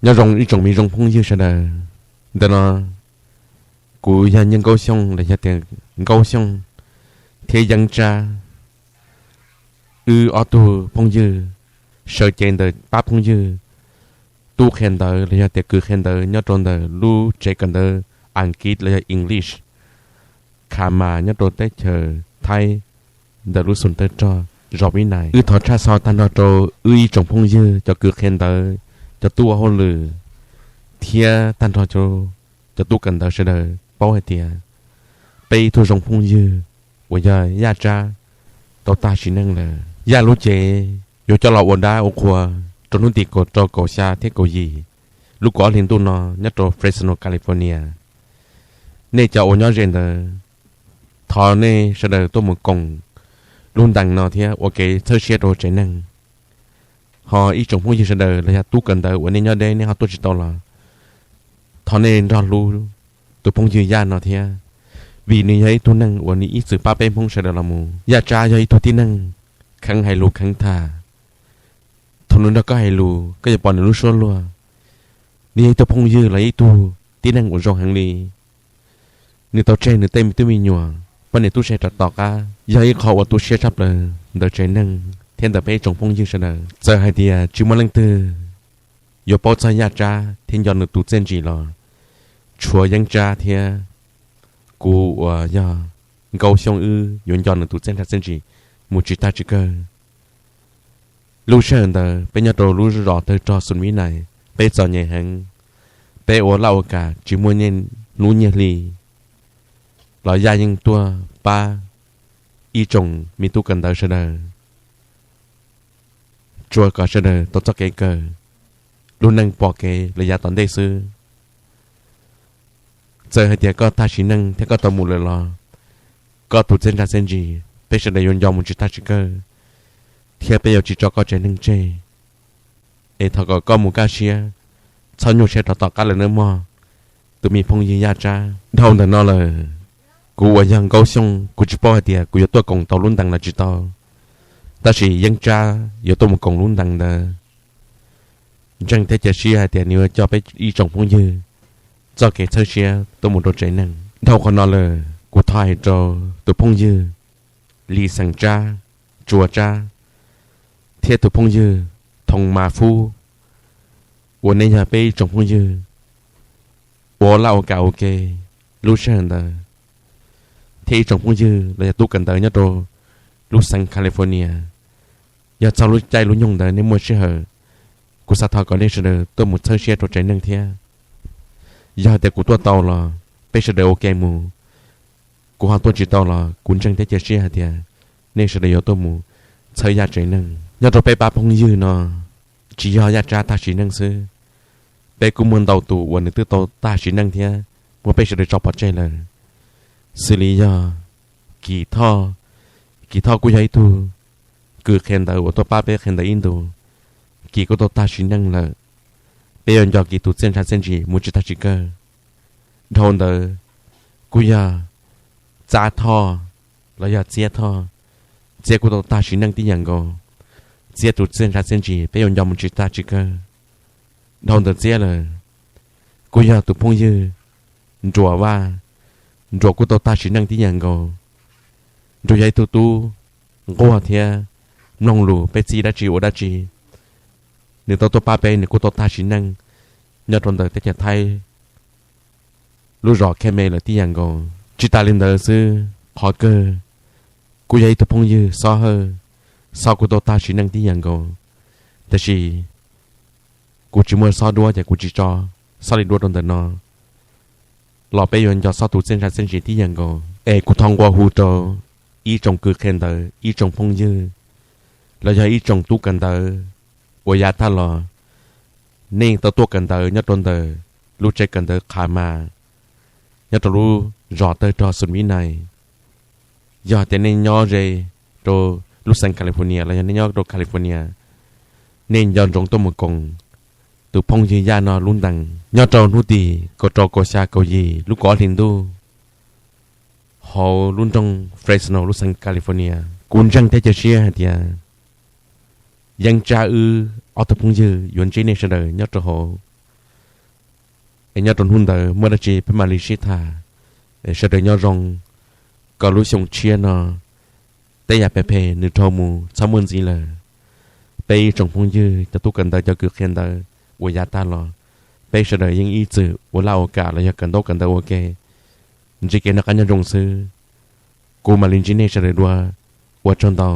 Nyob zoo ib tsoom me zoo phooj ywg sawv daws. Ntawm no kuv yog Nyiaj Nkaub Xyooj los yog tias Nkaub Xyooj thiab Yeeb Tsab, wb ob tug phooj ywg sawv cev ntawm pab phooj ywg tub qhia ntawv los yog tias kws qhia ntawv nyob rau ntawm lub tsev kawm ntawv Askiv los yog English Khamas nyob rau teb chaws Thaib, ntawm lub xus Tawg Rog, zos Vib Nais. Wb thov tshaj xov tag nrho rau wb ib tsoom phooj ywg cov kws qhia ntawv, cov tub ua hauj lwm, thiab tag nrho cov tub kawm ntawv sawv daws paub hais tias peb ib tug zoo phooj ywg uas yog Yaj Tsab tau tag sim neej lawm. Yaj lub cev yuav coj los ua dab ua qhua rau hnub tim kaum rau kaum xya thiab kaum yim lub kaum ob hli ntuj no nyob rau Fresno, California. Nej cov uas nyob ze ntawd, thov nej sawv daws tuaj mus koom lub ntees no thiab ua kev txhawb siab rau tsev neeg. Ho ib tsoom phooj ywg sawv daws los yog tub kawm ntawv uas nej nyob deb nej ho tuaj tsis tau los, thov nej nrog hlub tus phooj ywg Yaj no thiab, vim nws yog ib tug neeg uas nws ib txwm pab peb Hmoob sawv daws los mus. Yaj Tsab yog ib tug tib neeg kheev hais lus kheev tham. Thaum nws nrog koj hais lus koj yuav pom nws lub suab luag. Nws yog ib tug phooj ywg los ib tug tib neeg uas zoo heev li. Nws tau tseg nws tej me tub me nyuam, poj niam tub se rov tom qab, yog ib qho uas tu siab tshaj plaws ntawm tsev neeg thiab ntawm peb ib tsoom phooj ywg sawv daws. Txawm hais tias tsis muaj leej twg yuav paub txog Yaj Tsab thiab nco nws tus txiaj ntsig los, tshuav Yeeb Tsab thiab kuv uas yog Nkaub Xyooj wb yuav nco nws tus txiaj ntsig txiaj ntsig mus tsis tag tsis kawg. Lub sij hawm ntawd peb nyob rau lub zos Tawg Rog, xus Vib Nais, peb txom nyem heev, peb ua laj ua kam tsis muaj hnub nyiaj hli los Yaj yeej tuaj pab ib tsoom me tub kawm ntawv sawv daws, tsuas kom sawv daws tau txoj kev kawm, lub neej pom kev los yav tom ntej xwb. Txawm hais tias koj tag sim neej thiab koj tau mus lawm los, koj tus txiaj ntsig txiaj ntsig peb sawv daws yuav nco mus tsis tag tsis kawg, thiab peb yuav tsis tso koj tsev neeg tseg. Es thov kom koj mus kaj siab, txhob nyuaj siab rov tom qab lawm nawb mog, tus me phooj ywg Yaj Tsab. Dhau ntawm no lawm, kuv uas yog Nkaub Xyooj kuv tsis paub hais tias kuv yuav tuaj koom tau lub ntees los tsis tau, tab sis Yeeb Tsab yuav tuaj mus koom lub ntees ntawd. Ntseeg thiab cia siab hais tias nws yuav coj peb ib tsoom phooj ywg txoj kev txhawb siab tuaj mus rau tsev neeg. Dhau qhov no lawm, kuv thov hais rau tus phooj ywg Lis Xeem Tsab, Tsua Tsab, thiab tus phooj ywg Thoom Mas Fub, uas nej yog peb ib tsoom phooj ywg ua laj ua kam ua ke lub sij hawm ntawd, thiab ib tsoom phooj ywg los yog tub kawm ntawv nyob rau lub xeev California. Yog txog lub caij lub nyoog ntawd nej muaj sij hawm, kuv xav thov kom nej sawv daws tuaj mus txhawb siab rau tsev neeg thiab. Yog tias kuv tuaj tau los peb sawv daws ua ke mus, kuv ho tuaj tsis tau los kuv ntseeg thiab cia siab hais tias nej sawv daws yuav tuaj mus txhawb Yaj tsev neeg. Nyob rau peb pab phooj ywg no, tsis yog Yaj Tsab tag sim neej xwb, peb kuj muaj ntau tus uas nws twb tau tag sim neej thiab muab peb sawv daws tso pov tseg lawm. Xws li yog Kim Thoj, Kim Thoj kuj yog ib tug kws qhia ntawv uas tuaj pab peb qhia ntawv ib ntus, Kim kuj tau tag sim neej lawm. Peb yuav nco Kim tus txiaj ntsig txiaj ntsig mus tsis tag tsis kawg. Dhau ntawd kuj yog Txab Thoj los yog Txiab Thoj, Txiab kuj tau tag sim neej tib yam nkaus. Txiab tus txiaj ntsig txiaj ntsig peb yuav nco mus tsis tag tsis kawg. Dhau ntawd Txiab lawm, kuj yog tus phooj ywg Nruas Vaj, Nruas kuj tau tag sim neej tib yam nkaus. Nruas yog ib tug tub nquag thiab mloog lus peb txib dab tsi ua dab tsi. Nws tau tuaj pab peb, nws kuj tau tag sim neej nyob rau ntawm teb chaws Thaib lub zos Khe Me lawm tib yam nkaus. Tsis tas li ntawd xwb, qhov kawg kuj yog ib tug phooj ywg Xob Hawj, Xob kuj tau tag sim neej tib yam nkaus. Tab sis kuv tsis muaj Xob duab ces kuv tsis tso Xob li duab rau ntawm no, los peb yuav nco Xob tus txiaj ntsig txiaj ntsig tib yam nkaus. Es kuv thov nqua hu rau ib tsoom kws qhia ntawv, ib tsoom phooj ywg, los yog ib tsoom tub kawm ntawv uas yav tag los nej tau tuaj kawm ntawv nyob rau ntawm lub tsev kawm ntawv Qhamas nyob rau lub zos Tawg Rog, xus Vib Nais. Yog tias nej nyob ze rau lub xeev California los yog nej nyob rau California, nej nco ntsoov tuaj mus koom tus phooj ywg Yaj no lub ntees nyob rau hnub tim kaum rau kaum xya kaum yim lub kaum ob hlis ntuj hauv lub nroog Fresno lub xeev California. Kuv ntseeg thiab cia siab hais tias Yeeb Tsab wb ob tug phooj ywg yuav ntsib nej sawv daws nyob rau hauv Es nyob rau hnub ntawd muaj dab tsi peb mam li sib tham. Sawv daws nyob zoo, kom lub xyoo tshiab no tej yam phem phem nws dhau mus txhob muaj ntxiv lawm. Peb ib tsoom phooj ywg cov tub kawm ntawv cov kws qhia ntawv uas yav tag los, peb sawv daws yeej ib txwm ua laj ua kam los yog kawm ntaub kawm ntawv ua ke, ntsib kev noj qab nyob zoo xwb. Kuv mam li ntsib nej sawv daws dua, ua tsaug ntau.